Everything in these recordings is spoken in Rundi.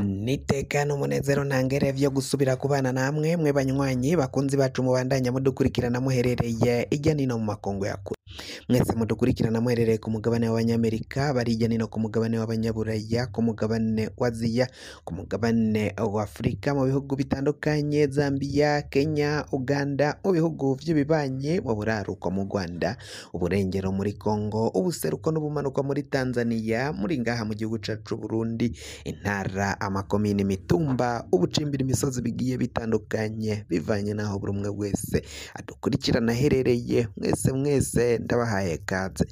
Nitekana umunezero ntangere vyo gusubira kubana namwe mwe banywanyi bakunzi bacu mubandanya mudukurikirana muherereye irya nino mu makungu ya kure. Mwese mudukurikirana muherereye ku mugabane w'Abanyamerika, bari irya nino ku mugabane w'Abanyaburaya, ku mugabane wa Aziya, ku mugabane wa Afurika, mu bihugu bitandukanye Zambia, Kenya, Uganda, mu bihugu vy'ibibanyi, mu buraruko mu Rwanda, uburengero muri Kongo, ubuseruko n'ubumanuko muri Tanzania, muri ngaha mu gihugu cacu c'Uburundi, intara, amakomine, imitumba, ubucimbira imisozi bigiye bitandukanye bivanye n'aho buri umwe wese adukurikirana aherereye. Mwese mwese ndabahaye kaze.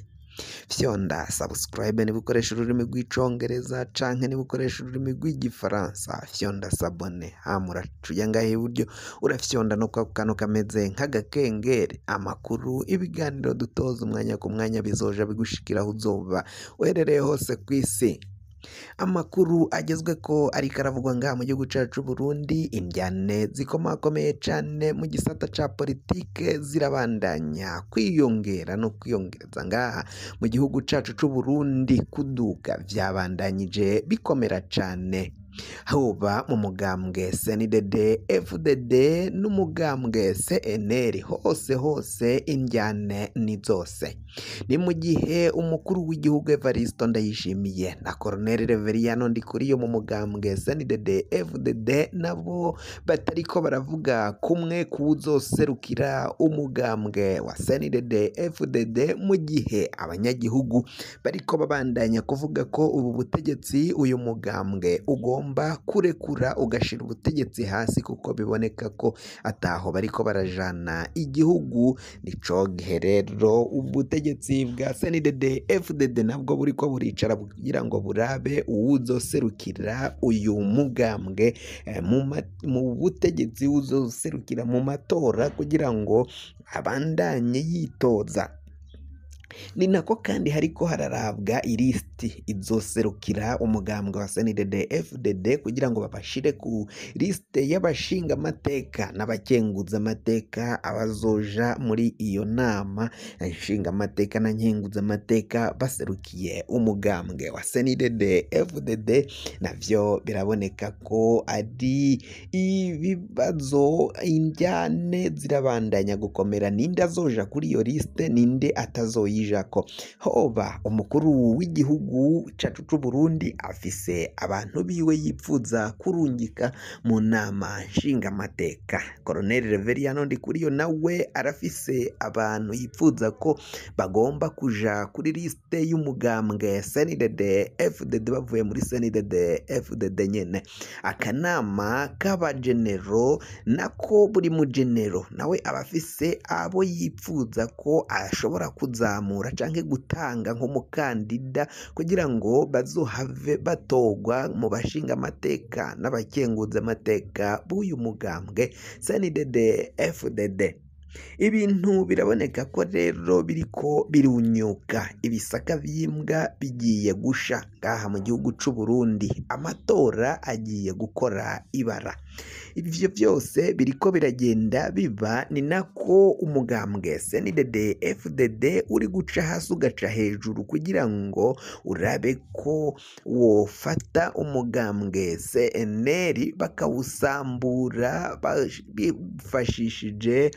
Fyonda subscribe niba ukoresha ururimi rw'icongereza canke niba ukoresha ururimi rw'igifaransa, fyonda s'abonner, hama uracuya ngaha iburyo urafyonda no kwa kantu kameze nk'agakengeri. Amakuru, ibiganiro dutoza umwanya ku mwanya bizoja bigushikira aho uzoba uherereye hose kw'isi. Amakuru agezweko ariko aravugwa ngaha mu gihugu cacu c'Uburundi, indyane zikomakomeye cane mu gisata ca politike zirabandanya kwiyongera no kwiyongereza ngaha mu gihugu cacu c'Uburundi. Kuduga vyabandanyije bikomera cane, hoba mu mugambwe CNDD FDD n'umugambwe CNL, hose hose indyane ni zose. Ni mu gihe umukuru w'igihugu Evaristo Ndayishimiye na Colonel Reveriyano Ndikuriyo mu mugambwe CNDD FDD nabo batariko baravuga kumwe kuwuzoserukira umugambwe wa CNDD FDD, mu gihe abanyagihugu bariko babandanya kuvuga ko ubu butegetsi uyu mugambwe ugomba kurekura ugashira ubutegetsi hasi, kuko biboneka ko ataho bariko barajana igihugu. Nico gihe rero ubutegetsi bwa CNDD FDD nabwo buriko buricara kugira ngo burabe uwuzoserukira uyu mugambwe mu butegetsi, uwuzoserukira mu matora kugira ngo abandanye yitoza. Ni nako kandi hariko hararabwa ilisiti izoserukira umugambwe wa CNDD FDD kugira ngo babashire ku lisite y'abashingamateka n'abakenguzamateka abazoja muri iyo nama nshingamateka na nkenguzamateka baserukiye umugambwe wa CNDD FDD. Navyo biraboneka ko ari ibibazo, indyane zirabandanya gukomera. Ninde azoja kuri iyo lisite, ninde atazoyijako? Hoba umukuru w'igihugu cacu c'Uburundi afise abantu biwe yipfuza kurungika mu nama nshingamateka. Colonel Reveriyano Ndikuriyo nawe arafise abantu yipfuza ko bagomba kuja kuri lisite y'umugambwe CNDD FDD bavuye muri CNDD FDD nyene. Akanama k'abagenero nako buri mugenero nawe aba afise abo yipfuza ko ashobora kuzamura canke gutanga nk'umukandida kugira ngo bazohave batorwa mu bashingamateka n'abakenguzamateka b'uyu mugambwe CNDD FDD. Ibintu biraboneka ko rero biriko birunyuka, ibisaka vy'imbwa bigiye gusha ngaha mu gihugu c'Uburundi, amatora agiye gukora ibara. Ivyo vyose biriko biragenda biba, ni nako umugambwe CNDD FDD uri guca hasi ugaca hejuru kugira ngo urabe ko wofata umugambwe CNL bakawusambura bifashishije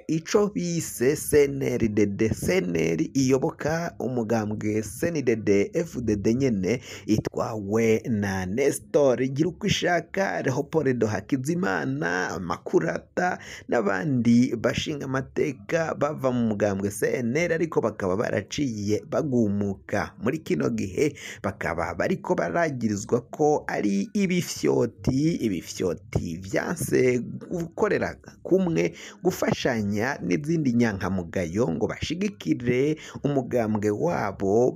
ico bise CNRDD. CNL iyoboka umugambwe CNDD FDD nyene itwawe na Nestor Girukwishaka, Leopold Hakizimana, Makurata n'abandi bashingamateka bava mu mugambwe CNL, ariko bakaba baraciye bagumuka muri kino gihe, bakaba bariko baragirizwa ko ari ibifyoti, ibifyoti vyanse gukorera kumwe, gufashanya n'izindi nyankamugayo ngo bashigikire umugambwe wabo,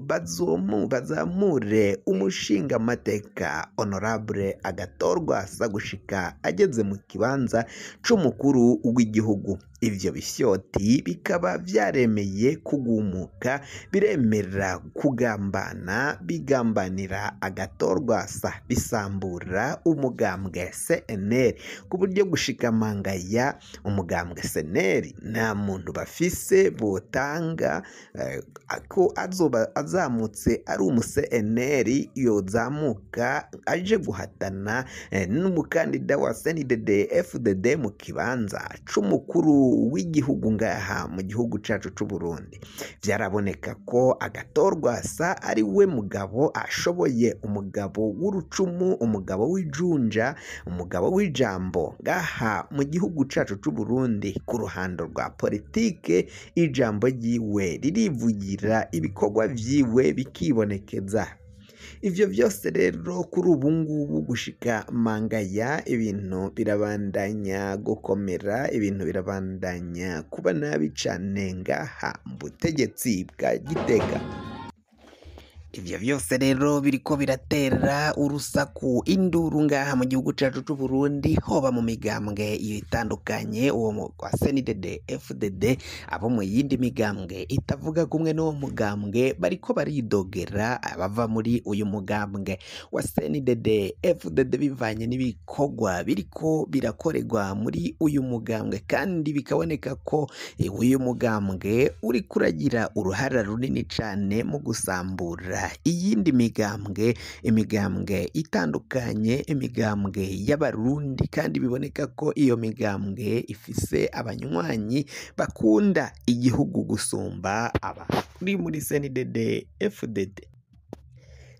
bazamure umushingamateka Honorable Agathon Rwasa gushika ageze mu kibanza c'umukuru w'igihugu. Ivyo bifyoti bikaba vyaremeye kugumuka, biremera kugambana, bigambanira agatorwasa, bisambura umugambwe CNL ku buryo gushikamangaya umugambwe CNL nta muntu bafise botanga ko azoba azamutse ari umu CNL yozamuka aje guhatana n'umukandida wa CNDD FDD mu kibanza c'umukuru w'igihugu ngaha mu gihugu cacu c'u Burundi. Vyaraboneka ko agatorwasa ari we mugabo ashoboye, umugabo w'urucumu, umugabo w'ijunja, umugabo w'ijambo ngaha mu gihugu cacu c'u Burundi. Ku ruhando rwa politike ijambo ryiwe ririvugira, ibikorwa vyiwe bikibonekeza. Ivyo vyose rero kuri ubu ngubu gushika mangaya ibintu birabandanya gukomera, ibintu birabandanya kuba nabi cane ngaha mu butegetsi bwa Gitega. Ivyo vyose rero biriko biratera urusaku, induru ngaha mu gihugu cacu c'u Burundi, hoba mu migambwe itandukanye, uwo wa CNDD FDD, abo mu yindi migambwe itavuga kumwe n'uwo mugambwe bariko baridogera abava muri uyu mugambwe wa CNDD FDD bivanye n'ibikorwa biriko birakorerwa muri uyu mugambwe, kandi bikaboneka ko uyu mugambwe uriko uragira uruhara runini cane mu gusambura iyindi migambwe, imigambwe itandukanye, imigambwe y'abarundi, kandi biboneka ko iyo migambwe ifise abanywanyi bakunda igihugu gusumba abari muri CNDD FDD.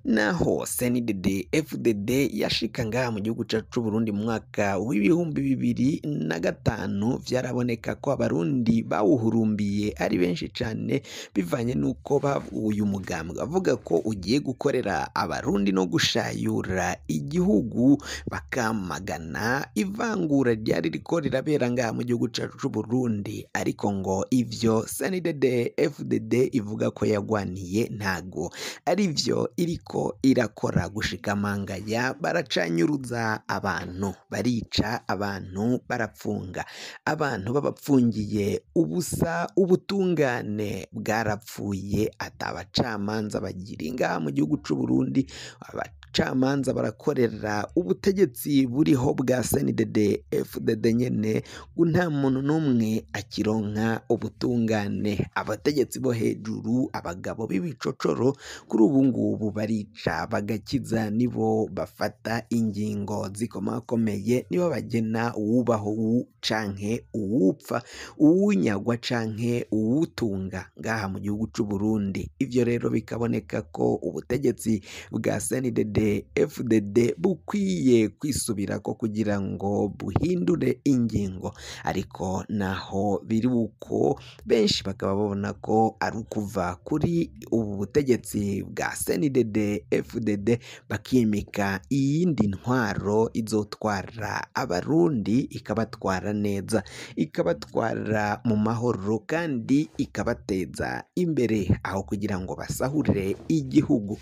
Naho CNDD FDD yashika ngaha mu gihugu cacu c'u Burundi mu mwaka w'2005, vyaraboneka ko abarundi bawuhurumbiye ari benshi cane, bivanye n'uko uyu mugambwe bavuga ko ugiye gukorera abarundi no gushayura igihugu, bakamagana ivangura ryari riko rirabera ngaha mu gihugu cacu c'u Burundi. Ariko ngo ivyo CNDD FDD ivuga ko yagwaniye ntago arivyo iriko irakora. Gushika mangaya baracanyuruza abantu, barica abantu, barapfunga abantu, babapfungiye ubusa, ubutungane bwarapfuye, atabacamanza bagira ngaha mu gihugu c'u Burundi. Abacamanza barakorera ubutegetsi buriho bwa CNDD FDD nyene, nta muntu n'umwe akironka ubutungane. Abategetsi bo hejuru, abagabo b'ibicocoro, kuri ubu ngubu barica bagakiza, nibo bafata ingingo zikomakomeye, nibo bagena uwubaho canke uwupfa, uwunyagwa canke uwutunga ngaha mu gihugu c'u Burundi. Ivyo rero bikaboneka ko ubutegetsi bwa CNDD FDD bukwiye kwisubirako kugira ngo buhindure ingingo. Ariko naho biri uko, benshi bakaba babona ko ari ukuva kuri ubu butegetsi bwa CNDD FDD bakimika iyindi ntwaro izotwara abarundi, ikabatwara neza, ikabatwara mu mahoro, kandi ikabateza imbere, aho kugira ngo basahure igihugu.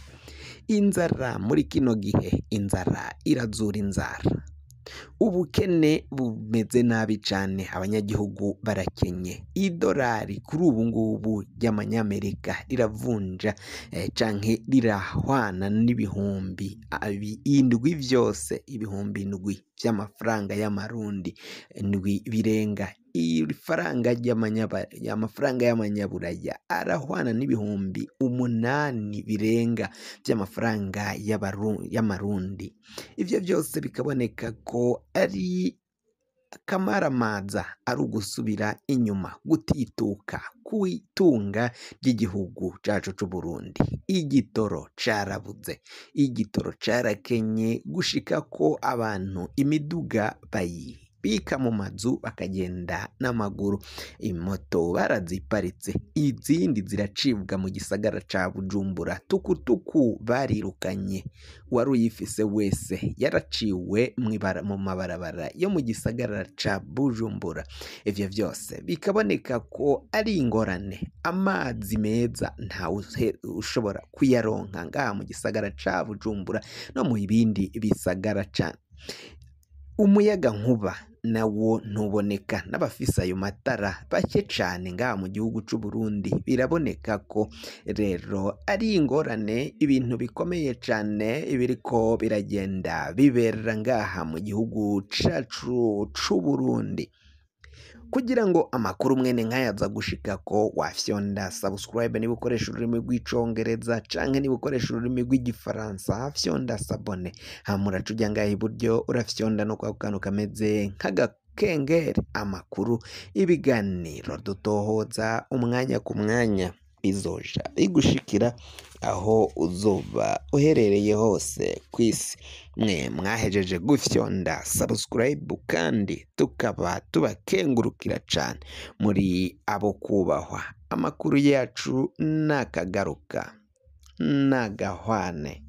Inzara muri kino gihe, inzara irazura inzara, ubukene bumeze nabi cane, abanyagihugu barakenye. Idolari kuri ubu ngubu ry'amanyamerika riravunja canke rirahwana n'ibihumbi 7 vyose, 7,000 vy'amafaranga y'amarundi, 7 birenga. Ifaranga amafaranga y'amanyaburaya arahwana n'ibihumbi 8 birenga vy'amafaranga y'amarundi. Ivyo vyose bikaboneka ko ari kamaramaza, ari ugusubira inyuma, gutituka kw'itunga ry'igihugu cacu c'u Burundi. Igitoro carabuze, igitoro carakenye, gushika ko abantu imiduga bayibika mu mazu bakagenda n'amaguru, imoto baraziparitse, izindi ziracibwa mu gisagara ca Bujumbura. Tukutuku barirukanye, uwari uyifise wese yaraciwe mu mabarabara yo mu gisagara ca Bujumbura. Ivyo vyose bikaboneka ko ari ingorane. Amazi meza ntawe ushobora kuyaronka ngaha mu gisagara ca Bujumbura no mu bindi bisagara cane. Umuyaga nkuba nawo ntuboneka, n'abafise ayo matara bake cane ngaha mu gihugu c'u Burundi. Biraboneka ko rero ari ingorane, ibintu bikomeye cane ibiriko biragenda bibera ngaha mu gihugu cacu c'u Burundi. Kugira ngo amakuru mwene nk'aya aza gushikako, wafyonda subscribe niba ukoresha ururimi rw'icongereza, canke niba ukoresha ururimi rw'igifaransa fyonda s'abonner, hama uraca uja ngaha iburyo urafyonda no kwako kantu kameze nk'agakengeri. Amakuru, ibiganiro dutohoza umwanya ku mwanya bizoja bigushikira aho uzoba uherereye hose kw'isi. Mwe mwahejeje gufyonda subscribe kandi tukaba tubakengurukira cane, muri abo kubahwa. Amakuru yacu nakagaruka nagahwane.